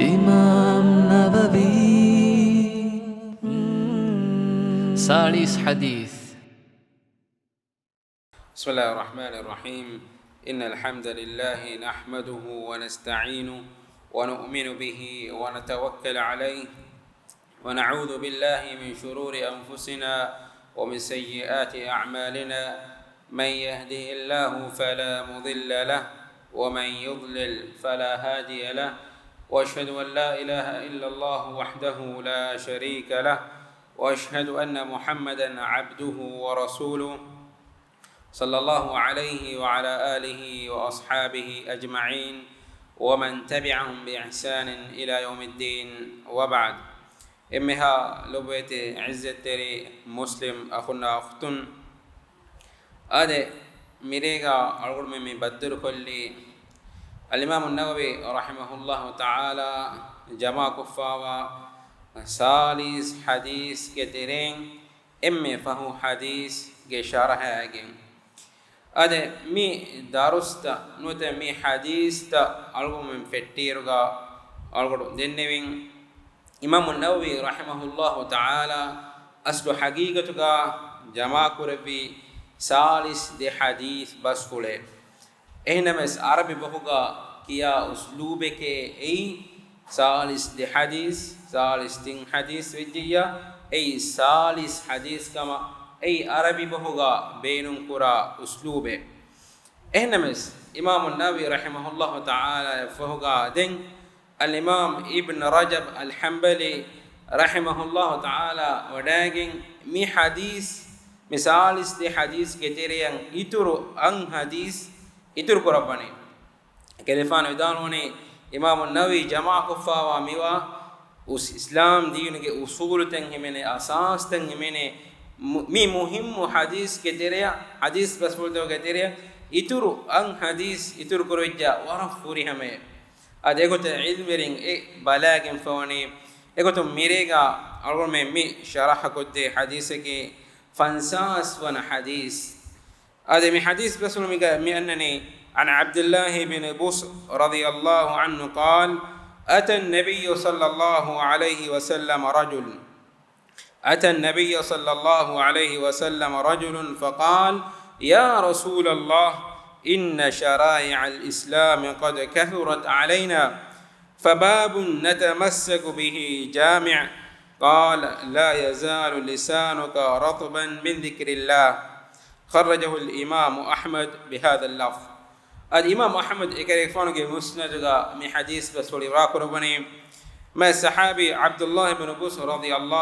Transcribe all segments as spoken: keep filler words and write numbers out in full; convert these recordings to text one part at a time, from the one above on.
އިމާމް ނަވަވީ. ސާޅީސް ޙަދީޘް. بسم الله الرحمن الرحيم. إن الحمد لله نحمده ونستعينه ونؤمن به ونتوكل عليه ونعوذ بالله من شرور أنفسنا ومن سيئات أعمالنا. من يهده الله فلا مضل له ومن يضلل فلا هادي له. وأشهد أن لا إله إلا الله وحده لا شريك له. وأشهد أن محمدا عبده ورسوله. صلى الله عليه وعلى آله وأصحابه أجمعين ومن تبعهم بإحسان إلى يوم الدين وبعد. އެންމެހާ ލޮބުވެތި ޢިއްޒަތްތެރި މުސްލިމް އަޚުންނާ އުޚްތުން، އާދެ، މިރޭގަ އަޅުގަނޑުމެން މި ބައްދަލުކޮށްލީ އަލްއިމާމު ނަވަވީ ރަޙިމަހުﷲ ތަޢާލާ ޖަމާކޮށްފާވާ ސާޅީސް ޙަދީޘްގެ ތެރެއިން އެންމެ ފަހު ޙަދީޘްގެ ޝަރަޙައިގެން. އާދެ، މި ދަރުސްތައް ނުވަތަ މި ޙަދީޘްތައް އަޅުގަނޑުމެން ފެއްޓިއިރުގަ އަޅުގަނޑު ދެންނެވިން، އިމާމު ނަވަވީ ރަޙިމަހުﷲ ތަޢާލާ އަސްލު ޙަޤީޤަތުގަ ޖަމާކުރެއްވި ސާޅީސް ދެ ޙަދީޘް ބަސްފުޅެއް. އެހެންނަމަވެސް، ޢަރަބި ބަހުގަ ކިޔާ އުސްލޫބެކޭ އެއީ ސާޅީސް ދެ ޙަދީޘް، ސާޅީސް ތިން ޙަދީޘް ވެއްޖެއްޔާ، އެއީ ސާޅީސް ޙަދީޘް ކަމަށް އެއީ ޢަރަބި ބަހުގަ ބޭނުންކުރާ އުސްލޫބެއް. އެހެންނަމަވެސް، އިމާމު ނަވަވީ ރަޙިމަހުﷲ ތަޢާލާ އަށްފަހުގަ ދެން އަލްއިމާމް އިބްނު ރަޖަބް އަލްޙަންބަލީ ރަޙިމަހުﷲ ތަޢާލާ ވަޑައިގެން މި ޙަދީޘް، މި ސާޅީސް ދެ ޙަދީޘްގެ ތެރެއަށް އިތުރު އަށް ޙަދީޘް އިތުރު ކުރައްވަނީ. އެކަލޭގެފާނު ވިދާޅުވަނީ، އިމާމު ނަވަވީ ޖަމާކޮށްފާވާ މިވާ އުސް-، އިސްލާމް ދީނުގެ އުޞޫލުތައް ހިމެނޭ، އަސާސްތައް ހިމެނޭ، މު-، މި މުހިއްމު ޙަދީޘްގެ ތެރެއަށް، ޙަދީޘް ބަސްފުޅުތަކުގެ ތެރެއަށް އިތުރު އަށް ޙަދީޘް އިތުރު ކުރެވިއްޖެ ވަރަށް ފުރިހަމައެއް. އަދި އެގޮތަށް ޢިލްމުވެރިން އެ ބަލައިގެންފަވަނީ، އެގޮތުން މިރޭގަ އަޅުގަނޑުމެން މި ޝަރަޙަކޮށްދޭ ޙަދީޘަކީ ފަންސާސް ވަނަ ޙަދީޘް. އާދެ، މި ޙަދީޘް ބަސްފުޅު މި ގަ-، މި އަންނަނީ، عن عبد الله بن بسر رضي الله عنه قال، أتى النبي صلى الله عليه وسلم رجل، أتى النبي صلى الله عليه وسلم رجل فقال، يا رسول الله، إن شرائع الإسلام قد كثرت علينا، فباب نتمسك به جامع، قال، لا يزال لسانك رطبا من ذكر الله. خرجه الإمام أحمد بهذا اللفظ. އަދި އިމާމު އަޙްމަދު އެކަލޭގެފާނުގެ މުސްނަދުގަ މި ޙަދީޘް ބަސްފުޅު ރިވާކުރައްވަނީ، މާތް ޞަޙާބީ ޢަބްދުﷲ ބިން ބުސްރު ރަޟިޔަﷲ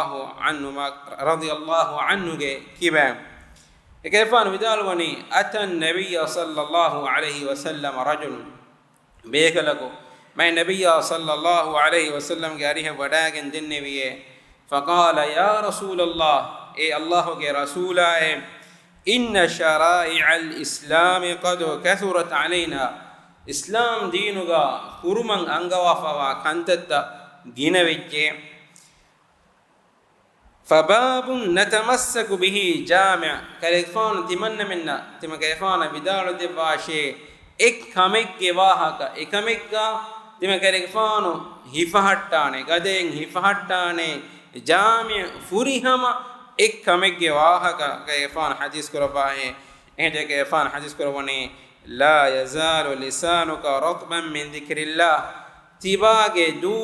ޢަންހުމާ، ރަޟިޔަﷲ ޢަންހުގެ ކިބައިން. އެކަލޭގެފާނު ވިދާޅުވަނީ، أتى النبي صلى الله عليه وسلم رجل، ބޭކަލަކު މާތް ނަބިއްޔާ ޞައްލައްލާހު ޢަލައިހި ވަސައްލަމްގެ އަރިހަށް ވަޑައިގެން ދެންނެވިއޭ. فقال، يا رسول الله، އޭ ﷲގެ ރަސޫލާއޭ، إن شرائع الإسلام قد كثرت علينا، އިސްލާމް ދީނުގަ ކުރުމަށް އަންގަވާފަވާ ކަންތައްތައް ގިނަވެއްޖެ. فباب نتمسك به جامع، ކަލޭގެފާނު ތިމަންނަމެންނަށް، ތިމަން ކަލޭގެފާނަށް ވިދާޅުދެއްވާށޭ، އެއް ކަމެއްގެ ވާހަކަ، އެކަމެއްގަ ތިމަން ކަލޭގެފާނު ހިފަހައްޓާނެ، ގަދައިން ހިފަހައްޓާނެ، ޖާމިޢު ފުރިހަމަ އެއް ކަމެއްގެ ވާހަކަ ކަލޭގެފާނު ޙަދީޘް ކުރައްވާހޭ. އެހެން ކަލޭގެފާނު ޙަދީޘް ކުރައްވަނީ، لا يزال لسانك رطبا من ذكر الله. ތިބާގެ ދޫ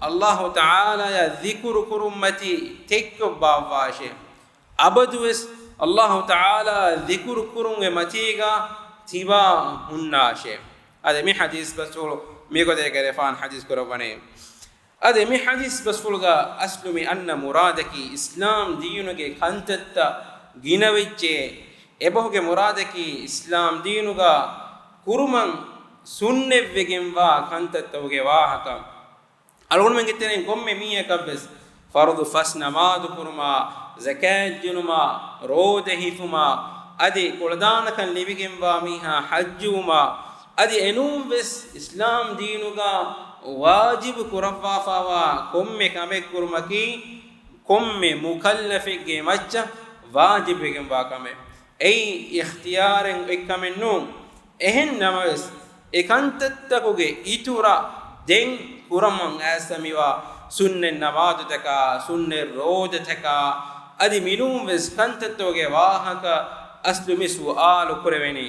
ﷲ ތަޢާލާއަށް ޛިކުރު ކުރުންމަތީ ތެއްކޮށްބާއްވާށޭ. އަބަދުވެސް ﷲ ތަޢާލާއަށް ޛިކުރު ކުރުމުގެ މަތީގަ ތިބާ ހުންނާށޭ. އަދި މި ޙަދީޘް ބަސްފުޅު މިގޮތަށް ކަލޭގެފާނު ޙަދީޘް ކުރައްވަނީ. އަދި މި ޙަދީޘް ބަސްފުޅުގަ އަސްލު މި އަންނަ މުރާދަކީ އިސްލާމް ދީނުގެ ކަންތައްތައް ގިނަވެއްޖެ. އެބަހުގެ މުރާދަކީ އިސްލާމް ދީނުގަ ކުރުމަށް ސުންނަތްވެގެންވާ ކަންތައްތަކުގެ ވާހަކަ. އަޅުގަނޑުމެންގެ ތެރެއިން ކޮންމެ މީހަކަށްވެސް ފަރުޟު ފަސް ނަމާދު ކުރުމާ، ޒަކާތް ދިނުމާ، ރޯދަ ހިފުމާ، އަދި ކުޅަދާނަކަން ލިބިގެންވާ މީހާ ޙައްޖުވުމާ، އަދި އެނޫންވެސް އިސްލާމް ދީނުގަ ވާޖިބު ކުރައްވާފަވާ ކޮންމެ ކަމެއް ކުރުމަކީ، ކޮންމެ މުކައްލަފެއްގެ މައްޗަށް ވާޖިބުވެގެންވާ ކަމެއް. އެއީ އިޚްތިޔާރެއް އޮތް ކަމެއް ނޫން. އެހެން ނަމަވެސް، އެ ކަންތައްތަކުގެ އިތުރަށް ދެން ކުރަމުން އައިސް މިވާ ސުންނަތް ނަމާދުތަކާ، ސުންނަތް ރޯދަތަކާ، އަދި މިނޫން ވެސް ކަންތައްތަކުގެ ވާހަކަ އަސްލު މި ސުވާލު ކުރެވެނީ.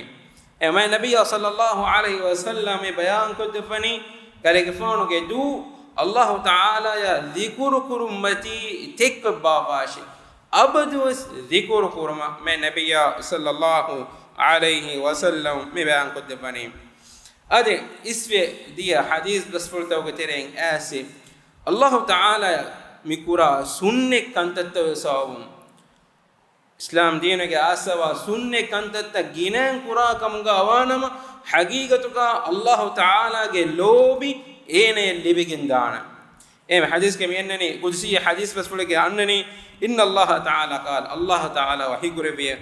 އެ މާތް ނަބިއްޔާ ޞައްލައްލާހު ޢަލައިހި ވަސައްލަމް މި ބަޔާންކޮށްދެއްވަނީ، ކަލޭގެފާނުގެ ދޫ އައްލާހު ތަޢާލާޔާ ޛިކުރު ކުރުންމަތީ ތެއްކޮށްބާއްވާށޭ. އަބަދުވެސް ޛިކުރު ކުރުމަށް މާތް ނަބިއްޔާ ޞައްލައްލާހު ޢަލައިހި ވަސައްލަމް މި ބަޔާންކޮށްދެއްވަނީ. އަދި އިސްވެ ދިޔަ ޙަދީޘް ބަސްފުޅުތަކުގެ ތެރެއިން އައިސް، އައްލާހު ތަޢާލާ މި ކުރާ ސުންނަތް ކަންތައްތައް ސަބަބުން، އިސްލާމް ދީނުގެ އައިސްފަވާ ސުންނަތް ކަންތައްތައް ގިނައިން ކުރާ ކަމުގަ ވާނަމަ، ޙަޤީޤަތުގަ އައްލާހު ތަޢާލާގެ ލޯބި އޭނަޔަށް ލިބިގެން ދާނެ. އެހެން ޙަދީޘްގަ މި އަންނަނީ، ޤުދުސީ ޙަދީޘް ބަސްފުޅެއްގަ އަންނަނީ، إن الله تعالى قال، އައްލާހު ތަޢާލާ ވަޙީކުރެއްވިއޭ،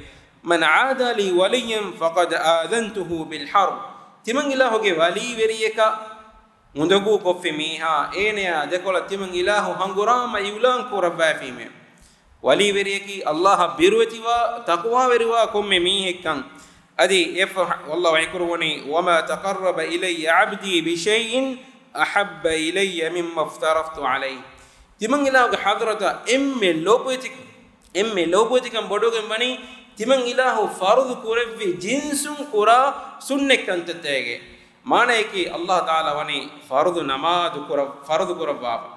من عادى لي وليا فقد آذنته بالحرب. ތިމަން އިލާހުގެ ވަލީވެރިޔަކަށް އުނދަގޫ ކޮށްފި މީހާ، އޭނަޔާ ދެކޮޅަށް ތިމަން އިލާހު ހަނގުރާމަ އިޢުލާން ކުރައްވައިފީމޭ. ވަލީވެރިޔަކީ އައްލާހަށް ބިރުވެތިވާ، ތަޤްވާވެރިވާ ކޮންމެ މީހެއްކަން. އަދި އެފަ، އައްލާހު ވަޙީކުރައްވަނީ، وما تقرب إلي عبدي بشيء أحب إلي مما افترضت عليه. ތިމަން އިލާހުގެ ޙަޟްރަތަށް އެންމެ ލޯބިވެތި، އެންމެ ލޯބިވެތިކަން ބޮޑުވެގެން ވަނީ، ތިމަން އިލާހު ފަރުޟު ކުރެއްވި ޖިންސުން ކުރާ ސުންނަތް ކަންތައްތަކެއް. މާނަޔަކީ، އައްލާހު ތަޢާލާ ވަނީ ފަރުޟު ނަމާދު ކުރަ، ފަރުޟު ކުރައްވާފަ.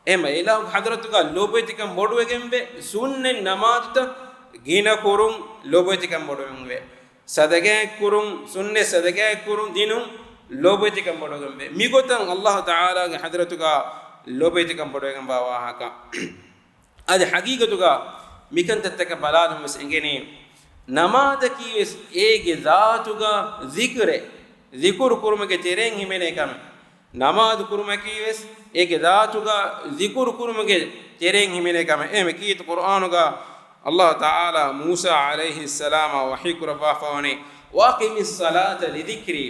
އެހެންމަ އިލާހުގެ ޙަޟްރަތުގަ ލޯބިވެތިކަން ބޮޑުވެގެންވޭ، ސުންނަތް ނަމާދުތައް ގިނަ ކުރުން ލޯބިވެތިކަން ބޮޑުވެގެންވޭ. ޞަދަޤާތް ކުރުން، ސުންނަތް ޞަދަޤާތް ކުރުން ދިނުން ލޯބިވެތިކަން ބޮޑުވެގެންވޭ. މިގޮތަށް އައްލާހު ތަޢާލާގެ ޙަޟްރަތުގަ ލޯބިވެތިކަން ބޮޑުވެގެންވާ ވާހަކަ. އަދި ޙަޤީޤަތުގަ މިކަންތައްތަކަށް ބަލާލުމުން ވެސް އެނގެނީ، ނަމާދަކީ ވެސް އޭގެ ޛާތުގަ ޛިކުރެއް، ޛިކުރު ކުރުމުގެ ތެރެއިން ހިމެނޭ ކަމެއް. ނަމާދު ކުރުމަކީ ވެސް އޭގެ ޛާތުގަ ޛިކުރު ކުރުމުގެ ތެރެއިން ހިމެނޭ ކަމެއް. އެހެންވެ ކީރިތި ޤުރްއާނުގަ އައްލާހު ތަޢާލާ މޫސާ ޢަލައިހިއްސަލާމަށް ވަޙީ ކުރައްވާފަވަނީ، وأقم الصلاة لذكري.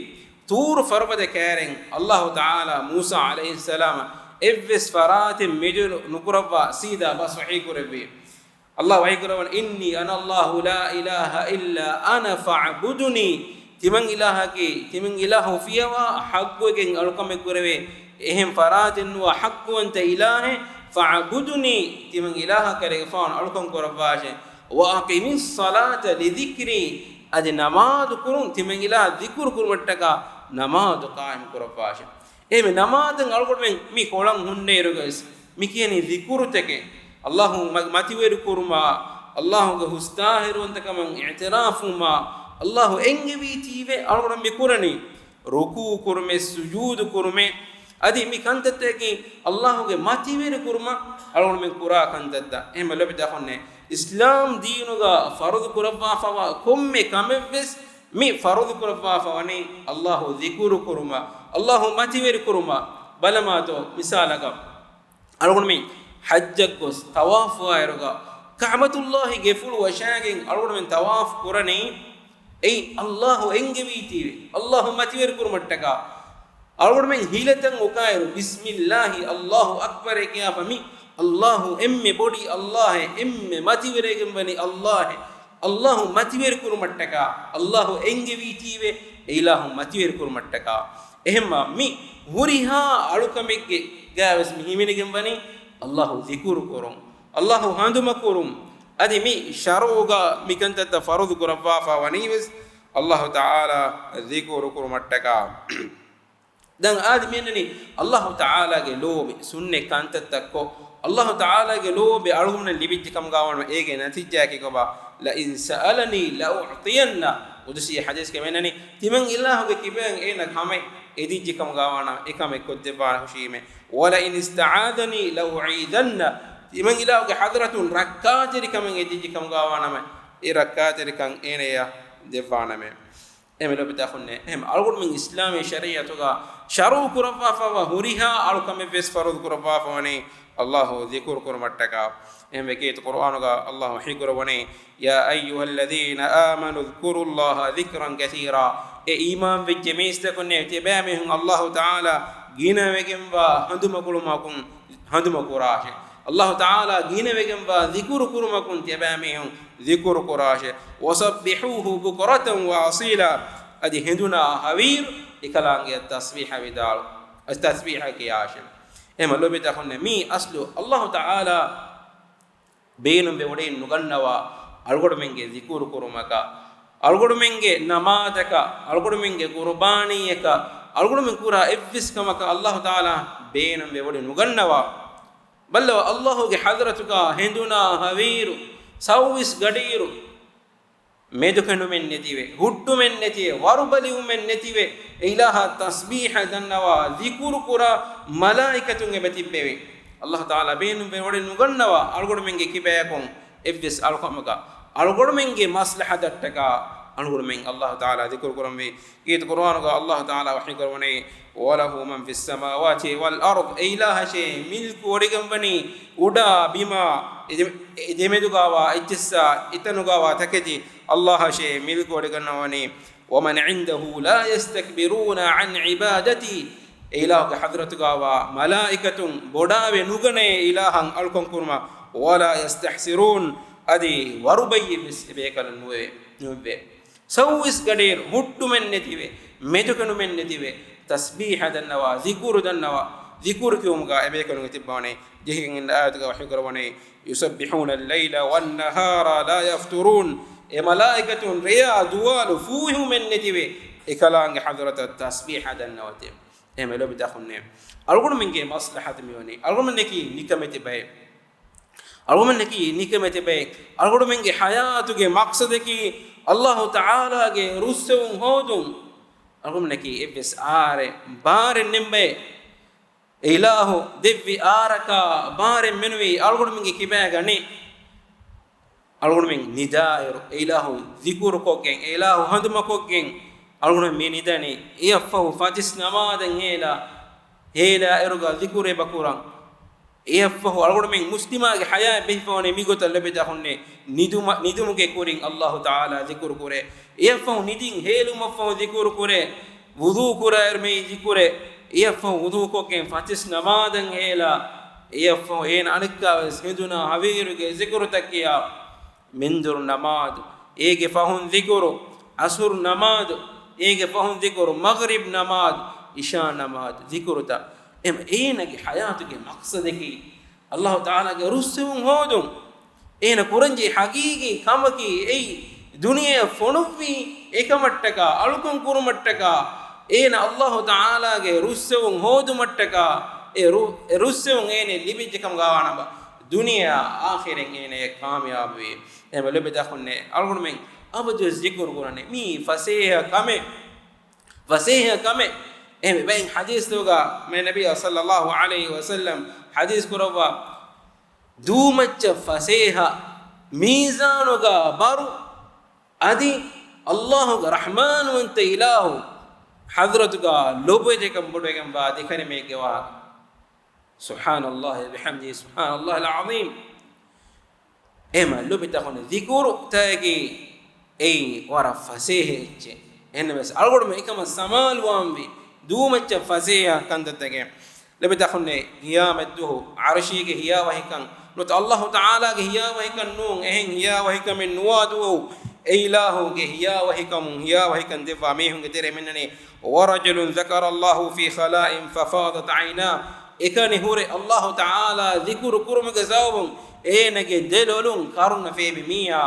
ޠޫރު ފަރުބަދަ ކައިރިން އައްލާހު ތަޢާލާ މޫސާ ޢަލައިހިއްސަލާމަށް އެއްވެސް ފަރާތެއް މެދު ނުކުރައްވާ ސީދާ ބަސް ވަޙީ ކުރެއްވި. އައްލާހު ވަޙީ ކުރައްވަނީ، إني أنا الله لا إله إلا أنا فاعبدني. ތިމަން އިލާހަކީ، ތިމަން އިލާހު ފިޔަވާ ޙައްޤުވެގެން އަޅުކަމެއް ކުރެވޭ އެހެން ފަރާތެއް ނުވާ ޙައްޤުވަންތަ އިލާހެއް، فاعبدني، ތިމަން އިލާހަކަށް ރެގެފާނު އަޅުކަން ކުރައްވާށޭ، وأقم الصلاة لذكري، އަދި ނަމާދު ކުރުން ތިމަން އިލާހަށް ޛިކުރު ކުރުމަށްޓަކާ ނަމާދު ޤާއިމް ކުރައްވާށޭ. އެހެންވެ ނަމާދަށް އަޅުގަނޑުމެން މި ކޮޅަށް ހުންނައިރުގަވެސް މި ކިޔަނީ ޛިކުރުތަކެއް. އައްލާހު މަ-، މަތިވެރި ކުރުމާ، އައްލާހުގެ ހުސްޠާހިރުވަންތަކަމަށް އިޢުތިރާފުވުމާ، އައްލާހު އެންގެވީތީވެ އަޅުގަނޑު މި ކުރަނީ. ރުކޫޢު ކުރުމެއް، ސުޖޫދު ކުރުމެއް، އަދި މި ކަންތައްތަކަކީ އައްލާހުގެ މަތިވެރި ކުރުމަށް އަޅުގަނޑުމެން ކުރާ ކަންތައްތައް. އެހެންވެ ލޯބިވެތި އަޚުންނޭ، އިސްލާމް ދީނުގަ ފަރުޟު ކުރައްވާފަވާ ކޮންމެ ކަމެއްވެސް، މި ފަރުޟު ކުރައްވާފަވަނީ އައްލާހު ޛިކުރު ކުރުމަށް، އައްލާހު މަތިވެރި ކުރުމަށް. ބަލަމާތޯ މިސާލަކަށް، އަޅުގަނޑުމެން ޙައްޖަށް ގޮސް ޠަވާފުވާއިރުގަ ކަޢުބަތުﷲ ގެފުޅު ވަށާގެން އަޅުގަނޑުމެން ޠަވާފު ކުރަނީ. އެއީ އައްލާހު އެންގެވީތީވެ، އައްލާހު މަތިވެރި ކުރުމަށްޓަކާ. އަޅުގަނޑުމެން ހިލަތައް އުކާއިރު، ބިސްމިއްލާހި، އައްލާހު އަކްބަރޭ ކިޔާފަ މި އައްލާހު އެންމެ ބޮޑީ އައްލާހޭ، އެންމެ މަތިވެރިވެގެންވަނީ އައްލާހޭ، އައްލާހު މަތިވެރި ކުރުމަށްޓަކާ، އައްލާހު އެންގެވީތީވެ، އެ އިލާހު މަތިވެރި ކުރުމަށްޓަކާ. އެހެންމާ މި ހުރިހާ އަޅުކަމެއްގެ ގާވެސް މި ހިމެނިގެން ވަނީ އައްލާހު ޛިކުރު ކުރުން، އައްލާހު ހަނދުމަ ކުރުން. އަދި މި ޝަރުޢުގަ މި ކަންތައްތައް ފަރުޟު ކުރައްވާފަ ވަނީވެސް އައްލާހު ތަޢާލާ ޛިކުރު ކުރުމަށްޓަކާ. ދެން އާދެ މިއަންނަނީ އައްލާހު ތަޢާލާގެ ލޯބި ސުންނަތް ކަންތައްތައްކޮށް، އައްލާހު ތަޢާލާގެ ލޯބި އަޅުގަނޑަށް ލިބިއްޖެ ކަމުގަ ވާނަމަ، އޭގެ ނަތީޖާއަކީ ކޮބާ؟ لئن سألني لأعطين. ޤުދުސީ ޙަދީޘްގަ މިއަންނަނީ، ތިމަން އިލާހުގެ ކިބައިން އޭނަ ކަމެއް އެދިއްޖެ ކަމުގަ ވާނަމަ، އެ ކަމެއް ކޮށްދެއްވާނެ ހުށީމޭ. ولئن استعاذني لأعيذنه. ތިމަން އިލާހުގެ ޙަޟްރަތުން ރައްކާތެރިކަމެއް އެދިއްޖެ ކަމުގަ ވާނަމަ، އެ ރައްކާތެރިކަން އޭނަޔަށް ދެއްވާނަމޭ. އެހެން ލޯބިވެތި އަޚުންނޭ، އެހެން އަޅުގަނޑުމެން އިސްލާމީ ޝަރީޢަތުގަ ޝަރުޢު ކުރައްވާފަވާ ހުރިހާ އަޅުކަމެއްވެސް ފަރުޟު ކުރައްވާފަވަނީ އައްލާހު ޛިކުރު ކުރުމަށްޓަކާ. އެހެންވެ ކީރިތި ޤުރުއާނުގަ އައްލާހު ވަޙީ ކުރައްވަނީ، يا أيها الذين آمنوا اذكروا الله ذكرا كثيرا. އޭ އީމާންވެއްޖެ މީސްތަކުންނޭ، ތިޔަބައިމީހުން އައްލާހު ތަޢާލާ ގިނަވެގެންވާ ހަނދުމަކުޅުމަކުން ހަނދުމަކުރާށޭ. އައްލާހު ތަޢާލާ ގިނަވެގެންވާ ޛިކުރު ކުރުމަކުން ތިޔަބައިމީހުން ޛިކުރު ކުރާށޭ. وسبحوه بكرة وأصيلا. އަދި ހެނދުނާ ހަވީރު އެކަލާނގެއަށް ތަސްބީޙަ ވިދާޅު. ތަސްބީޙަކީ އާށެން. އެހެން ލޯބިތަކުންނޭ، މީ އަސްލު އައްލާހު ތަޢާލާ ބޭނުންވެވޮޑިނުގަންނަވާ އަޅުގަނޑުމެންގެ ޒިކުރު ކުރުމަކަށް، އަޅުގަނޑުމެންގެ ނަމާދަކަށް، އަޅުގަނޑުމެންގެ ޤުރުބާނީއަކަށް، އަޅުގަނޑުމެން ކުރާ އެއްވެސް ކަމަކަށް އައްލާހު ތަޢާލާ ބޭނުންވެވޮޑިނުގަންނަވާ. ބައްލަވާ، އައްލާހުގެ ޙަޟްރަތުގަ ހެނދުނާ ހަވީރު، ސައުވީސް ގަޑިއިރު، މެދުކެނޑުމެއް ނެތިވެ، ހުއްޓުމެއް ނެތިވެ، ވަރުބަލިވުމެއް ނެތިވެ، އެ އިލާހަށް ތަސްބީޙަ ދަންނަވާ، ޒިކުރު ކުރާ މަލާއިކަތުން އެބަ ތިއްބެވި. އައްލާހު ތަޢާލާ ބޭނުންވެވޮޑިނުގަންނަވާ އަޅުގަނޑުމެންގެ ކިބަޔަކުން އެއްވެސް އަޅުކަމަކަށް، އަޅުގަނޑުމެންގެ މަސްލަހަތަށްޓަކާ އަޅުގަނޑުމެން އައްލާހު ތަޢާލާ ޒިކުރު ކުރަންވީ. ކީރިތި ޤުރުއާނުގަ އައްލާހު ތަޢާލާ ވަޙީ ކުރައްވަނީ، "وَلَهُ مَنْ فِي السَّمَاوَاتِ وَالْأَرْضِ." އެ އިލާހަށޭ މިލްކުވޮޑިގެންވަނީ އުޑާ ބިމާ، އެ ދެ-، އެ ދެމެދުގަވާ އެއްޗިއްސާ އެތަނުގަވާ ތަކެތި އައްލާހަށޭ މިލްކުވޮޑިގަންނަވަނީ. "وَمَنْ عِنْدَهُ لَا يَسْتَكْبِرُونَ عَنْ عِبَادَتِهِ." އެ އިލާހުގެ ޙަޟްރަތުގަވާ މަލާއިކަތުން ބޮޑާވެ ނުގަނޭ އެ އިލާހަށް އަޅުކަން ކުރުމަށް. "وَلَا يَسْتَحْسِرُونَ." އަދި ވަރުބައްޔެއްވެސް އެބޭކަލުން ނުވެ، ނުވެ. ސައުވީސް ގަޑިއިރު ހުއްޓުމެއް ނެތިވެ، މެދުކެނޑުމެއް ނެތިވެ، ތަސްބީޙަ ދަންނަވާ، ޒިކުރު ދަންނަވާ، ޒިކުރު ކިޔުމުގަ އެބޭކަލުން ތިއްބަވަނީ. ޖެހިގެން އިން އާޔަތުގަ ވަޙީ ކުރައްވަނީ، "يُسَبِّحُونَ اللَّيْلَ وَالنَّهَارَ لَا يَفْتُرُونَ." އެ މަލާއިކަތުން ރެޔާ ދުވާލު ފޫހިވުމެއް ނެތިވެ، އެކަލާނގެ ޙަޟްރަތަށް ތަސްބީޙަ ދަންނަވަތެ. އެހެން ލޯބިތަކުންނޭ، އަޅުގަނޑުމެންގެ މަސްލަހަތު މިވަނީ، އަޅުގަނޑުމެންނަކީ ނިކަމެތި ބައެއް. އަޅުގަނޑުމެންނަކީ ނިކަމެތި ބައެއް. އަޅުގަނޑުމެންގެ ޙަޔާތުގެ މަޤްޞަދަކީ އައްލާހު ތަޢާލާގެ ރުއްސެވުން ހޯދުން. އަޅުގަނޑުމެންނަކީ އެއްވެސް އާރެއް ބާރެއް ނެތް ބައެއް. އެ އިލާހު ދެއްވި އާރަކާ ބާރެއް މެނުވީ އަޅުގަނޑުމެންގެ ކިބައިގަ ނެތް. އަޅުގަނޑުމެން ނިދާއިރު، އެ އިލާހު ޒިކުރުކޮށްގެން، އެ އިލާހު ހަނދުމަކޮށްގެން، އަޅުގަނޑުމެން މި ނިދަނީ. އެއަށްފަހު ފަތިސް ނަމާދަށް ހޭލާ، ހޭލާ އިރުގަ ޒިކުރު އެބަ ކުރަން. އެއަށްފަހު އަޅުގަނޑުމެން މުސްލިމާގެ ޙަޔާތް ބެހިފަވަނީ މިގޮތަށް ލޯބިތަކުންނޭ. ނިދުމަ-، ނިދުމުގެ ކުރިން އައްލާހު ތަޢާލާ ޒިކުރު ކުރޭ. އެއަށްފަހު ނިދިން ހޭލުމަށްފަހު ޒިކުރު ކުރޭ. ވުޟޫ ކުރާއިރު މި ޒިކުރޭ. އެއަށްފަހު ވުޟޫ ކޮށްގެން ފަތިސް ނަމާދަށް ހޭލާ. އެއަށްފަހު އޭނަ އަނެއްކާވެސް ހެނދުނާ ހަވީރުގެ ޒިކުރުތައް ކިޔާ. މެންދުރު ނަމާދު، އޭގެ ފަހުން ޒިކުރު، ޢަޞުރު ނަމާދު، އޭގެ ފަހުން ޒިކުރު، މަޣްރިބް ނަމާދު، ޢިޝާ ނަމާދު، ޒިކުރުތައް. އެމަ އޭނަގެ ޙަޔާތުގެ މަޤްޞަދަކީ އައްލާހު ތަޢާލާގެ ރުއްސެވުން ހޯދުން. އޭނަ ކުރަންޖެހޭ ޙަޤީޤީ ކަމަކީ އެއީ، ދުނިޔެއަށް ފޮނުއްވީ އެކަމަށްޓަކާ، އަޅުކަން ކުރުމަށްޓަކާ، އޭނަ އައްލާހު ތަޢާލާގެ ރުއްސެވުން ހޯދުމަށްޓަކާ، އެ ރު-، އެ ރުއްސެވުން އޭނަ ލިބިއްޖެ ކަމުގަ ވާނަމަ، ދުނިޔެއާ އާޚިރަތް އޭނަ ކާމިޔާބުވީ. އެހެން ލޯބިތަކުންނޭ، އަޅުގަނޑުމެން އަބަދުވެސް ޒިކުރު ކުރަނީ މީ ފަސޭހަ ކަމެއް. ފަސޭހަ ކަމެއް. އެހެން ބައެއް ޙަދީޘްތަކުގަ މި ނަބިއްޔާ ޞައްލައްލާހު ޢަލައިހި ވަސައްލަމް ޙަދީޘް ކުރައްވާ، ދޫމައްޗަށް ފަސޭހަ، މީޒާނުގަ ބަރު، އަދި އައްލާހުގެ ރަޙްމާންވަންތަ އިލާހު ޙަޟްރަތުގަ ލޮބުވެތިކަން ބޮޑުވެގެންވާ ދެކަލިމައެއްގެ ވާހަކަ. سبحان الله وبحمده، سبحان الله العظيم. އެހެން ލޯބިތަކުން ޒިކުރުތަކަކީ އެއީ ވަރަށް ފަސޭހަ އެއްޗެއް. އެހެންނަމަވެސް އަޅުގަނޑުމެން އެކަމަށް ސަމާލުވާންވީ ދޫމައްޗަށް ފަސޭހަ ކަންތައްތަކެއް. ލޯބިތަކުންނޭ، ޤިޔާމަތްދުވަހު ޢަރުޝީގެ ހިޔާވަހިކަން ނުވަތަ އައްލާހު ތަޢާލާގެ ހިޔާވަހިކަން ނޫން، އެހެން ހިޔާވަހިކަމެއް ނުވާ ދުވަހު، އެ އިލާހުގެ ހިޔާވަހިކަމުން ހިޔާވަހިކަން ދެއްވާ މީހުންގެ ތެރެއިން މިންނަނީ، ورجل ذكر الله في خلاء ففاضت عيناه. އެކަނި ހުރެ އައްލާހު ތަޢާލާ ޒިކުރު ކުރުމުގެ ސަބަބުން އޭނަގެ ދެލޮލުން ކަރުނަ ފޭބި މީހާ،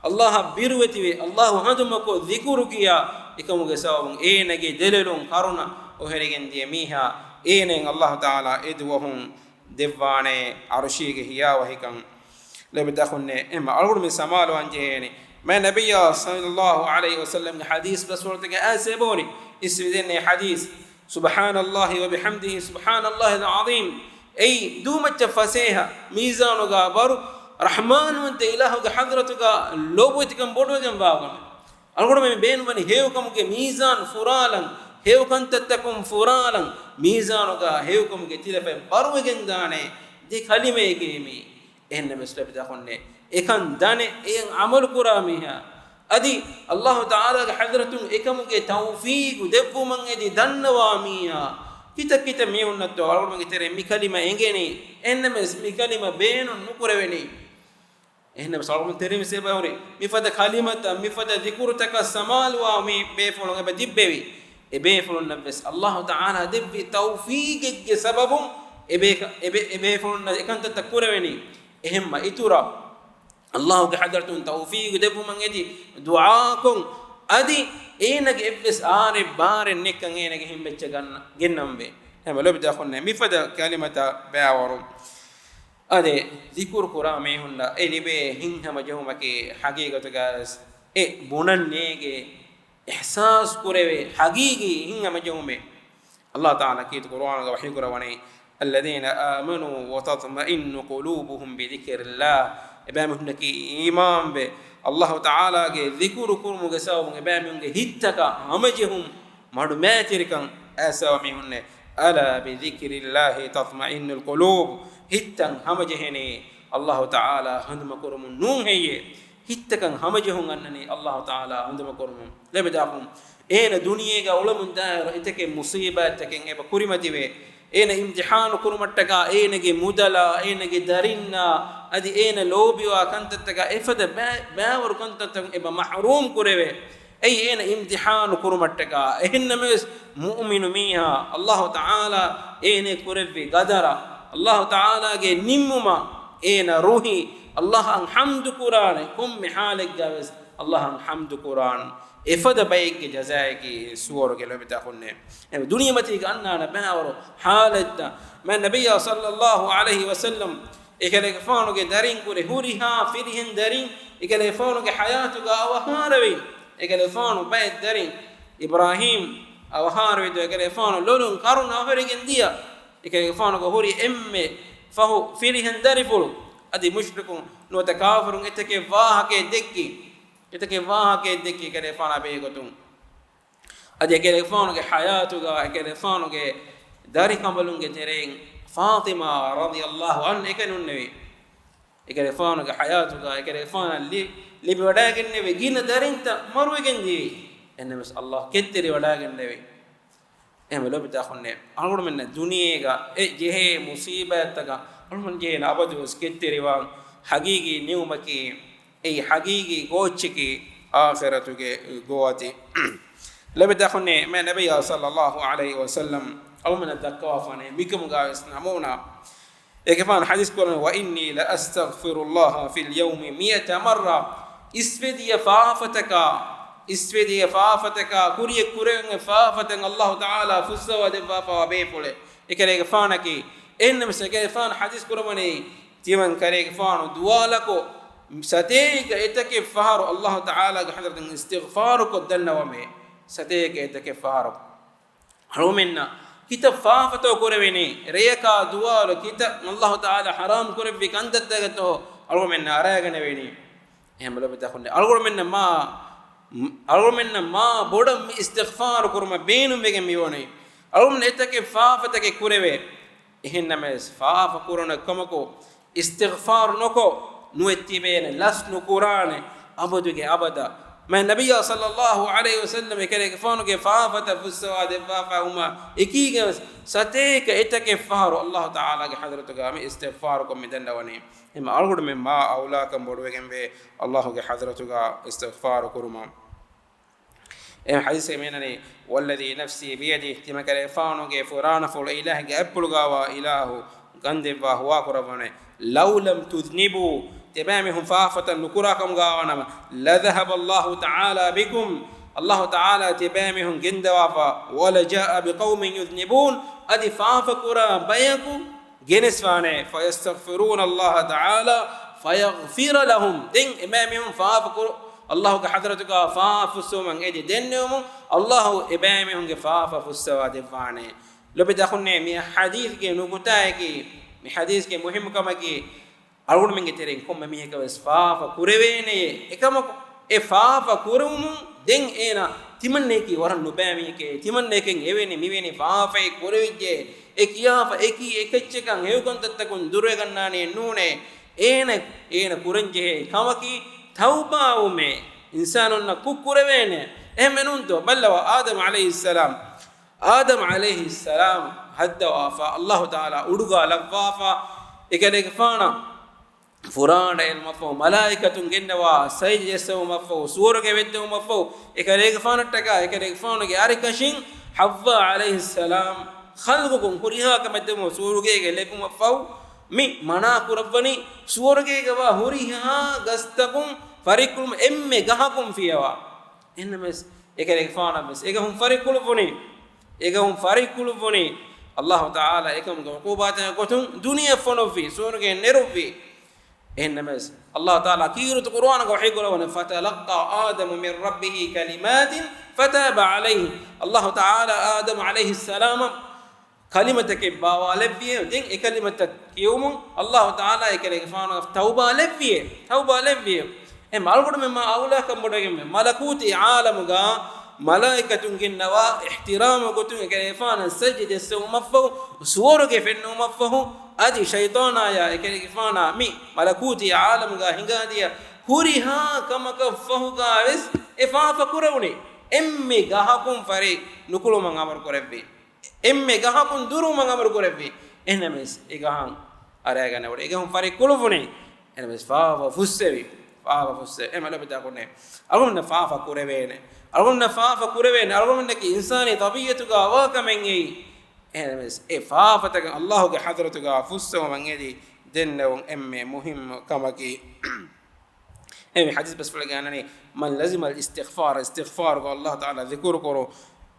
އައްލާހަށް ބިރުވެތިވެ، އައްލާހު ހަނދުމަކޮށް ޒިކުރު ކިޔާ އެކަމުގެ ސަބަބުން އޭނަގެ ދެލޮލުން ކަރުނަ އޮހެރިގެން ދިޔަ މީހާ، އޭނައަށް އައްލާހު ތަޢާލާ އެދުވަހުން ދެއްވާނެ ޢަރުޝީގެ ހިޔާވަހިކަން. ލޯބިތަކުންނޭ، އެހެން އަޅުގަނޑުމެން ސަމާލުވާން ޖެހޭނެ. މާތް ނަބިއްޔާ ޞައްލައްލާހު ޢަލައިހި ވަސައްލަމްގެ ޙަދީޘް ބަސްފުޅުތަކެއް އައިސް އެބަހުރި. އިސްވެދެންނެ ޙަދީޘް، سبحان الله وبحمده، سبحان الله العظيم. އެއީ ދޫމައްޗަށް ފަސޭހަ، މީޒާނުގަ ބަރު، ރަޙްމާންވަންތަ އިލާހުގެ ޙަޟްރަތުގަ ލޯބިވެތިކަން ބޮޑުވެގެންވާ ކަމެއް. އަޅުގަނޑުމެން ބޭނުންވަނީ ހެޔޮކަމުގެ މީޒާން ފުރާލަން، ހެޔޮ ކަންތައްތަކުން ފުރާލަން، މީޒާނުގަ ހެޔޮކަމުގެ ތިލަފަތް ބަރުވެގެންދާނެ ދެ ކަލިމައެކޭ މީ. އެހެންނަމަވެސް ލޯބިތަކުންނޭ، އެކަން ދަނެ އެއަށް ޢަމަލު ކުރާ މީހާ، އަދި އައްލާހު ތަޢާލާގެ ޙަޟްރަތުން އެކަމުގެ ތައުފީޤު ދެއްވުމަށް އެދި ދަންނަވާ މީހާ، ކިތައް ކިތައް މީހުންނަށްތޯ އަޅުގަނޑުމެންގެ ތެރެއިން މި ކަލިމަ އެނގެނީ، އެހެންނަމަވެސް މި ކަލިމަ ބޭނުން ނުކުރެވެނީ. އެހެންނަމަވެސް އަޅުގަނޑު ތެރެއިން ވެސް އެބަހުރި، މިފަދަ ކަލިމަތައް، މިފަދަ ޛިކުރުތަކަށް ސަމާލުވާ މި ބޭފުޅުން އެބަ ތިއްބެވި. އެބޭފުޅުންނަށްވެސް އައްލާހު ތަޢާލާ ދެއްވި ތައުފީގެއްގެ ސަބަބުން އެބޭކަ-، އެބޭ-، އެބޭފުޅުންނަށް އެކަންތައްތައް ކުރެވެނީ. އެހެންމަ އިތުރަށް އައްލާހުގެ ޙަޟްރަތުން ތައުފީގު ދެއްވުމަށް އެދި ދުޢާކޮށް، އަދި އޭނަގެ އެއްވެސް އާރެއް ބާރެއް ނެތްކަން އޭނަގެ ހިތް މެއްޗަށް ގަންނަ-، ގެންނަންވޭ. ހަމަ ލޯބިތަކުންނޭ މިފަދަ ކަލިމަތައް ބައިވަރު. އަދި ޒިކުރު ކުރާ މީހުންނަށް އެ ލިބޭ ހިތްހަމަޖެހުމަކީ ޙަޤީޤަތުގައިވެސް އެ ބުނަން ނޭނގޭ، އިޙްސާސް ކުރެވޭ ޙަޤީޤީ ހިތްހަމަޖެހުމެއް. އައްލާހު ތަޢާލާ ކީރިތި ޤުރުއާނުގަ ވަޙީ ކުރައްވަނީ، الذين آمنوا وتطمئن قلوبهم بذكر الله. އެބައިމީހުންނަކީ އީމާންވެ، އައްލާހު ތަޢާލާގެ ޒިކުރު ކުރުމުގެ ސަބަބުން އެބައިމީހުންގެ ހިތްތަކަށް ހަމަޖެހުން، މަޑުމައިތިރިކަން އައިސްފަވާ މީހުންނޭ. ألا بذكر الله تطمئن القلوب. ހިތްތައް ހަމަޖެހެނީ އައްލާހު ތަޢާލާ ހަނދުމަކުރުމުން ނޫން ހެއްޔޭ؟ ހިތްތަކަށް ހަމަޖެހުން އަންނަނީ އައްލާހު ތަޢާލާ ހަނދުމަކުރުމުން. ލޯބިތަކުން އޭނަ ދުނިޔޭގަ އުޅެމުން ދާއިރު އެތަކެއް މުޞީބާތްތަކެއް އެބަ ކުރިމަތިވޭ. އޭނަ އިމްތިޙާނު ކުރުމަށްޓަކާ އޭނަގެ މުދަލާ، އޭނަގެ ދަރިންނާ، އަދި އޭނަ ލޯބިވާ ކަންތައްތަކާ އެފަދަ ބައި-، ބައިވަރު ކަންތައްތަކުން އެބަ މަޙްރޫމް ކުރެވޭ. އެއީ އޭނަ އިމްތިޙާނު ކުރުމަށްޓަކާ. އެހެންނަމަވެސް، މުއުމިނު މީހާ އައްލާހު ތަޢާލާ އޭނަ ކުރެއްވި ގަދަރަށް، އައްލާހު ތަޢާލާގެ ނިންމުމަށް އޭނަ ރުހި އައްލާހަށް ޙަމްދު ކުރާނެ. ކޮންމެ ޙާލެއްގަވެސް އައްލާހަށް ޙަމްދު ކުރާން. އެފަދަ ބައެއްގެ ޖަޒާއަކީ ސުވަރުގެ. ލޯބިތަކުންނޭ، އެ ދުނިޔެމަތީގަ އަންނާނެ ބައިވަރު ޙާލަތްތައް. މާތް ނަބިއްޔާ ޞައްލައްލާހު ޢަލައިހި ވަސައްލަމް އެކަލޭގެފާނުގެ ދަރިން ކުރެ ހުރިހާ ފިރިހެން ދަރިން، އެކަލޭގެފާނުގެ ޙަޔާތުގަ އަވަހާރަވި. އެކަލޭގެފާނު ބައެއް ދަރިން، އިބްރާހީމް އަވަހާރަވިދޯ، އެކަލޭގެފާނު ލޮލުން ކަރުނަ އަހުރެގެން ދިޔަ. އެކަލޭގެފާނުގެ ހުރި އެންމެ ފަހު ފިރިހެން ދަރިފުޅު. އަދި މުޝްރިކުން ނުވަތަ ކާފިރުން އެތަކެއް ވާހަކައެއް ދެއްކި. އެތަކެއް ވާހަކައެއް ދެއްކި އެކަލޭގެފާނާ ބެހޭގޮތުން. އަދި އެކަލޭގެފާނުގެ ޙަޔާތުގަ އެކަލޭގެފާނުގެ ދަރިކަނބަލުންގެ ތެރެއިން ފާޠިމާ ރަޟިޔައްލާހު ޢަންހާ އެކަނި ހުންނެވި. އެކަލޭގެފާނުގެ ޙަޔާތުގަ އެކަލޭގެފާނަށް ލި-، ލިބިވަޑައިގެންނެވި ގިނަ ދަރިންތައް މަރުވެގެން ދިޔައީ. އެހެންނަމަވެސް އައްލާހު ކެތްތެރިވަޑައިގެންނެވި. އެހެންވެ ލޯބިތަކުންނޭ، އަޅުގަނޑުމެންނަށް ދުނިޔޭގަ އެ ޖެހޭ މުޞީބާތްތަކަށް އަޅުގަނޑު ޖެހޭނެ އަބަދުވެސް ކެތްތެރިވާން ޙަޤީޤީ ނިޢުމަކީ، އެއީ ޙަޤީޤީ ގޯއްޗަކީ އާޚިރަތުގެ ގޯއަތި. ލޯބިތަކުންނޭ، މާތް ނަބިއްޔާ ޞައްލައްލާހު ޢަލައިހި ވަސައްލަމް އަޅުގަނޑުމެންނަށް ދައްކަވާފާނެ މިކަމުގައިވެސް ނަމޫނާ. އެކަލޭގެފާނު ޙަދީޘް ކުރަނީ، وإني لأستغفر الله في اليوم مئة مرة. އިސްވެދިޔަ ފާފަތަކާ، އިސްވެދިޔަ ފާފަތަކާ، ކުރިޔަށް ކުރެވެން ފާފަތައް އައްލާހު ތަޢާލާ ފުއްސަވާ ދެއްވާފަވާ ބޭފުޅެއް އެކަލޭގެފާނަކީ. އެހެންނަމަވެސް އެކަލޭގެފާނު ޙަދީޘް ކުރައްވަނީ، ތިމަން ކަލޭގެފާނު ދުވާލަކު ސަތޭކަ އެތަކެއް ފަހަރު އައްލާހު ތަޢާލާގެ ޙަޟްރަތުން އިސްތިޣްފާރުކޮށް ދަންނަވަމޭ. ސަތޭކަ އެތަކެއް ފަހަރު. އަޅުގަނޑުމެންނަށް ކިތައް ފާފަތޯ ކުރެވެނީ؟ ރެޔަކާ ދުވާލު ކިތައް އައްލާހު ތަޢާލާ ޙަރާމް ކުރެއްވި ކަންތައްތަކެއްތޯ އަޅުގަނޑުމެންނަށް އަރައިގަނެވެނީ؟ އެހެން ލޯބިތަކުންނޭ، އަޅުގަނޑުމެންނަށް މާ، އަޅުގަނޑުމެންނަށް މާ ބޮޑަށް މި އިސްތިޣްފާރު ކުރުމަށް ބޭނުންވެގެން މިވަނީ. އަޅުގަނޑު އެތަކެއް ފާފަތަކެއް ކުރެވޭ. އެހެންނަމަވެސް، ފާފަ ކުރުނެއް ކަމަކު، އިސްތިޣްފާރު ނުކޮށް، ނުއެއް ތިބޭނެ، ލަސް ނުކުރާނެ، އަބަދުގެ އަބަދަށް. މާތް ނަބިއްޔާ ޞައްލައްލާހު ޢަލައިހި ވަސައްލަމް އެކަލޭގެފާނުގެ ފާފަތައް ފުއްސަވާ ދެއްވާފަ ވުމާ އެކީގަވެސް ސަތޭކަ އެތަކެއް ފަހަރު އައްލާހު ތަޢާލާގެ ޙަޟްރަތުގަ މި އިސްތިޣްފާރުކޮށް މި ދަންނަވަނީ. އެހެން އަޅުގަނޑުމެން މާ އައުލާކަން ބޮޑުވެގެންވޭ އައްލާހުގެ ޙަޟްރަތުގަ އިސްތިޣްފާރު ކުރުމަށް. އެ ޙަދީޘް މިއަންނަނީ، والذي نفسي بيده، ތިމަން ކަލޭގެފާނުގެ ފުރާނަފުޅު އިލާހުގެ އަތްޕުޅުގަވާ އިލާހު ގަންދެއްވާ ހުވާކުރައްވަނޭ، لو لم تذنبوا، ތިބާމީހުން ފާފަތައް ނުކުރާ ކަމުގަވާނަމަ، لذهب الله تعالى بكم، އައްލާހު ތަޢާލާ ތިބާމީހުން ގެންދަވާފަ، ولجاء بقوم يذنبون، އަދި ފާފަކުރާ ބަޔަކު ގެނެސްވާނެ، فيستغفرون الله تعالى فيغفر لهم. ދެން އެބައިމީހުން ފާފަކުރު، އައްލާހުގެ ޙަޟްރަތުގަ ފާފަ ފުއްސުވުމަށް އެދި ދެންނެވުމުން، އައްލާހު އެބައިމީހުންގެ ފާފަ ފުއްސަވާ ދެއްވާނެ. ލޯބިތަކުންނޭ، މި ޙަދީޘްގެ ނުކުތާއަކީ، މި ޙަދީޘްގެ މުހިއްމުކަމަކީ، އަޅުގަނޑުމެންގެ ތެރެއިން ކޮންމެ މީހަކަށް ވެސް ފާފަ ކުރެވޭނެޔޭ. އެކަމަކު، އެ ފާފަ ކުރެވުމުން ދެން އޭނާ ތިމަންނައަކީ ވަރަށް ނުބައި މީހެކޭ، ތިމަންނައަކަށް އެވެނި މިވެނި ފާފައެއް ކުރެވިއްޖެ، އެ ކިޔާފަ އެކީ އެކައްޗަކަށް ހެޔޮކަންތައްތަކުން ދުރުވެގަންނާނެއެއް ނޫނޭ. އޭނަ، އޭނަ ކުރަންޖެހޭ ކަމަކީ ތައުބާވުމޭ. އިންސާނުންނަށް ކުށް ކުރެވޭނެ. އެހެންވެ ނޫންތޯ؟ ބައްލަވާ، އާދަމް ޢަލައިހިއްސަލާމް، އާދަމް ޢަލައިހިއްސަލާމް ހައްދަވާފަ، އައްލާހު ތަޢާލާ އުޑުގަ ލައްވާފަ، އެކަލޭގެފާނަށް ފުރާނައެޅުމަށްފަހު، މަލާއިކަތުން ގެންނަވާ ސަޖިދަ ޖެއްސެވުމަށްފަހު، ސުވަރުގެ ވެއްދެވުމަށްފަހު، އެކަލޭގެފާނަށްޓަކާ އެކަލޭގެފާނުގެ އަރިކަށިން ޙައްވާ ޢަލައިހިއްސަލާމް ޚަލްޤުކޮށް ހުރިހާ ކަމެއް ދެމުން ސުވަރުގޭގަ ލެއްވުމަށްފަހު މި މަނާ ކުރައްވަނީ ސުވަރުގޭގަވާ ހުރިހާ ގަސްތަކުން ފަރިއްކުޅުމަށް އެންމެ ގަހަކުން ފިޔަވާ. އެހެންނަމަވެސް އެކަލޭގެފާނަށްވެސް އެގަހުން ފަރިއްކުޅުއްވުނީ، އެގަހުން ފަރިއްކުޅުއްވުނީ ﷲ ތަޢާލާ އެކަމުގެ ޢުޤޫބާތެއް ގޮތުން ދުނިޔެ ފޮނުއްވި، ސުވަރުގެ ނެރުއްވި. އެހެންނަމަވެސް، ﷲ ތަޢާލާ ކީރިތި ޤުރުއާނުގަ ވަޙީ ކުރައްވަނީ، "فتلقى آدم من ربه كلمات فتاب عليه." ﷲ ތަޢާލާ އާދަމް ޢަލައިހިއްސަލާމަށް ކަލިމަތަކެއް ބާވާލެއްވިއޭ. ދެން އެ ކަލިމަތައް ކިޔުމުން ﷲ ތަޢާލާ އެކަލޭގެފާނަށް ތައުބާ ލެއްވިއޭ. ތައުބާ ލެއްވިއޭ. އެ އަޅުގަނޑުމެން މާ އައުލާކަން ބޮޑަށް އެންމެ މަލަކޫތީ ޢާލަމުގަ މަލާއިކަތުން ގެންނަވާ އިޙްތިރާމު ގޮތުން އެކަލޭގެފާނަށް ސަޖިދަ ދެއްސެވުމަށްފަހު، ސުވަރުގެ ފެންނުމަށްފަހު، އަދި ޝައިޠާނާޔާ އެކަލޭގެފާނާ މި މަލަކޫތީ ޢާލަމުގަ ހިނގާދިޔަ ހުރިހާ ކަމަކަށް ފަހުގަވެސް އެ ފާފަ ކުރެވުނީ. އެންމެ ގަހަކުން ފަރި ނުކުޅުމަށް އަމުރު ކުރެއްވި. އެންމެ ގަހަކުން ދުރުވުމަށް އަމުރު ކުރެއްވި. އެހެންނަމަވެސް، އެ ގަހަށް އަރައިގަނެވުނީ. އެ ގަހުން ފަރި ކުޅުވުނީ. އެހެންނަމަވެސް، ފާފަ ފުއްސެވި. ފާފަ ފުއްސެވި. އެ މަލޯބިތާކުންނޭ. އަޅުގަނޑު ފާފަ ކުރެވޭނެ. އަޅުގަނޑު ފާފަ ކުރެވޭނެ. އަޅުގަނޑަކީ އިންސާނީ ޠަބީޢަތުގަ ވާ ކަމެއް އެއީ. އެހެންނަމަވެސް، އެ ފާފަތަކަށް ﷲގެ ޙަޟްރަތުގަ ފުއްސެވުމަށް އެދި ދެންނެވުން އެންމެ މުހިއްމު ކަމަކީ. އެ މި ޙަދީޘް ބަސްފުޅެއްގަ އަންނަނީ، "من لزم الاستغفار." އިސްތިޣްފާރުގަ ﷲ ތަޢާލާ ޛިކުރު ކުރު،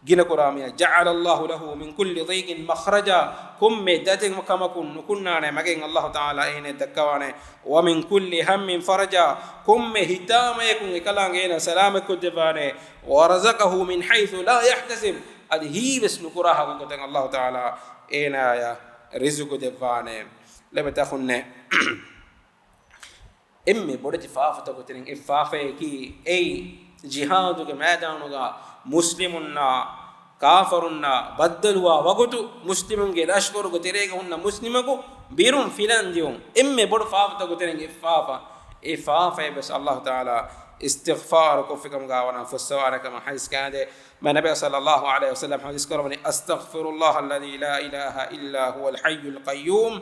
ގިނަ ކުރާ މީހާ، "جعل الله له من كل ضيق مخرجا." ކޮންމެ ދަތި ކަމަކުން ނުކުންނާނެ މަގެއް ﷲ ތަޢާލާ އޭނަ ދައްކަވާނެ. "ومن كل هم فرجا." ކޮންމެ ހިތާމަޔަކުން އެކަލާނގެ އޭނަ ސަލާމަތްކޮށްދެއްވާނެ. "ورزقه من حيث لا يحتسب." އަދި ހީވެސް ނުކުރާ ހަގުގޮތަށް ﷲ ތަޢާލާ އޭނާޔަށް ރިޒުގު ދެއްވާނެ. ލޯބިވެތި އަޚުންނޭ. އެންމެ ބޮޑެތި ފާފަތަކުގެ ތެރެއިން އެއް ފާފަޔަކީ، އެއީ ޖިހާދުގެ މައިދާނުގަ މުސްލިމުންނާ ކާފަރުންނާ ބައްދަލުވާ ވަގުތު، މުސްލިމުންގެ ލަޝްކަރުގެ ތެރޭގަ ހުންނަ މުސްލިމަކު ބިރުން ފިލަން ދިޔުން. އެންމެ ބޮޑު ފާފަތަކުގެ ތެރެއިން އެއް ފާފަ. އެ ފާފަޔަށް ވެސް ﷲ ތަޢާލާ އިސްތިޣްފާރު ކޮށްފިކަމުގަ ވަނަ ފުއްސަވާނެ ކަމަށް ޙަދީޘް ކާދޭ. މާތް ނަބީ ޞައްލައްލާހު ޢަލައިހި ވަސައްލަމް ޙަދީޘް ކުރައްވަނީ، "أستغفر الله الذي لا إله إلا هو الحي القيوم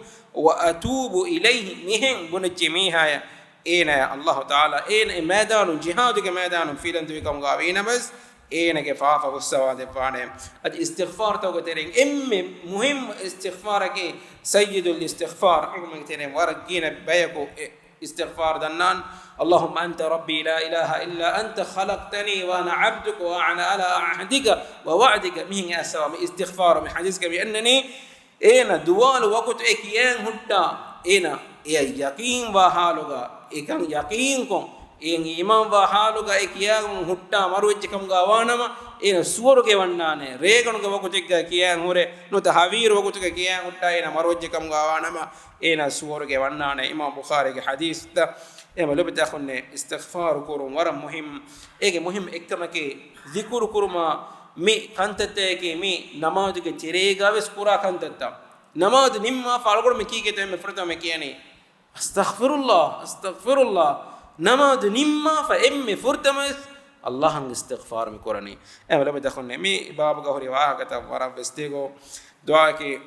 وأتوب إليه." މިހެން ބުނެއްޖެ މީހާޔަށް، އޭނަޔަށް ﷲ ތަޢާލާ އޭނަ އެ މައިދާނުން، ޖިހާދުގެ މައިދާނުން ފިލަން ދިޔުމުގަ ވީނަމަވެސް، އޭނަގެ ފާފަ ފުއްސަވާ ދެއްވާނެ. އަދި އިސްތިޣްފާރުތަކުގެ ތެރެއިން އެންމެ މުހިއްމު އިސްތިޣްފާރަކީ ސައްޔިދުލް އިސްތިޣްފާރު. އަޅުގަނޑުމެންގެ ތެރެއިން ވަރަށް ގިނަ ބަޔަކު އެ އިސްތިޣްފާރު ދަންނާން، "اللهم أنت ربي لا إله إلا أنت خلقتني وأنا عبدك وأنا على عهدك ووعدك." މިހެން އައިސްފަވާ މި އިސްތިޣްފާރު މި ޙަދީޘްގަ މި އަންނަނީ، އޭނަ ދުވާލު ވަގުތު އެ ކިޔަން ހުއްޓާ، އޭނަ އެ ޔަޤީންވާ ޙާލުގަ، އެކަން ޔަޤީންކޮށް، އެ އީމާންވާ ޙާލުގަ އެ ކިޔާގެން ހުއްޓާ މަރުވެއްޖެ ކަމުގަ ވާނަމަ، އޭނަ ސުވަރުގެ ވަންނާނެ، ރޭގަނޑުގެ ވަގުތެއްގަ ކިޔަން ހުރެ، ނުވަތަ ހަވީރު ވަގުތުގަ ކިޔަން ހުއްޓާ އޭނަ މަރުވެއްޖެ ކަމުގަ ވާނަމަ، އޭނާ ސުވަރުގެ ވަންނާނެ. އިމާމް ބުޚާރީގެ ޙަދީޘްތައް. އެހެން ލޯބިވެތި އަޚުންނޭ، އިސްތިޣްފާރު ކުރުން ވަރަށް މުހިއްމު. އޭގެ މުހިއްމު އެއްކަމަކީ، ޛިކުރު ކުރުމާ މި ކަންތައްތަކަކީ މި ނަމާދުގެ ތެރޭގަ ވެސް ކުރާ ކަންތައްތައް. ނަމާދު ނިންމާފަ އަޅުގަނޑު މި ކީކޭތޯ އެންމެ ފުރަތަމަ ކިޔަނީ، "أستغفر الله، أستغفر الله." ނަމާދު ނިންމާފަ އެންމެ ފުރަތަމަ ވެސް ﷲ އަށް އިސްތިޣްފާރު މި ކުރަނީ. އެހެން ލޯބިވެތި އަޚުންނޭ، މި ބާބުގަ ހުރި ވާހަކަތައް ވަރަށް ވެސް ދިގު. ދުޢާއަކީ،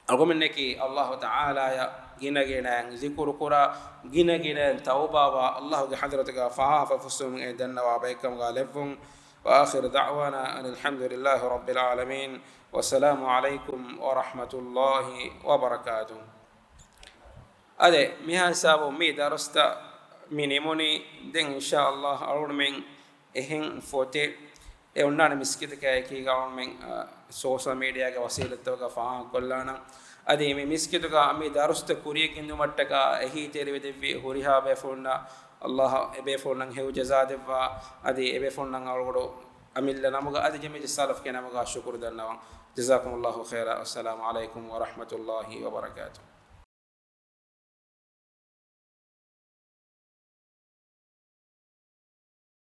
އަޅުގަނޑުމެންނަކީ ﷲ ތަޢާލާޔަށް ގިނަގިނައިން ޛިކުރު ކުރާ، ގިނަގިނައިން ތައުބާވާ، ﷲގެ ޙަޟްރަތުގަ ފާފަ ފުއްސުމުން އެ ދަންނަވާ ބައެއްކަމުގަ ލެއްވުން. وآخر دعوانا أن الحمد لله رب العالمين، والسلام عليكم ورحمة الله وبركاته. އާދެ، މިހާ ހިސާބުން މި ދަރުސްތައް މި ނިމުނީ. ދެން އިންޝާﷲ އަޅުގަނޑުމެން އެހެން ފޮތެއް އެ އޮންނާނެ މިސްކިތަކާ އެކީގަ އަޅުގަނޑުމެން، އަ، ސޯޝަލް މީޑިއާގެ ވަސީލަތްތަކުގަ ފާހަގަކޮށްލާނަން. އަދި މި މިސްކިތުގަ މި ދަރުސްތައް ކުރިޔަށް ގެންދިއުމަށްޓަކާ އެހީތެރިވެދެއްވި ހުރިހާ ބޭފުޅުންނަށް ﷲ އެބޭފުޅުންނަށް ހެޔޮ ޖަޒާ ދެއްވާ. އަދި އެބޭފުޅުންނަށް އަޅުގަނޑު އަމިއްލަ ނަމުގަ އަދި ޖަމިއްޔަތު ސަލަފްގެ ނަމުގަ ޝުކުރު ދަންނަވަން. جزاكم الله خيرا. السلام عليكم ورحمة الله وبركاته.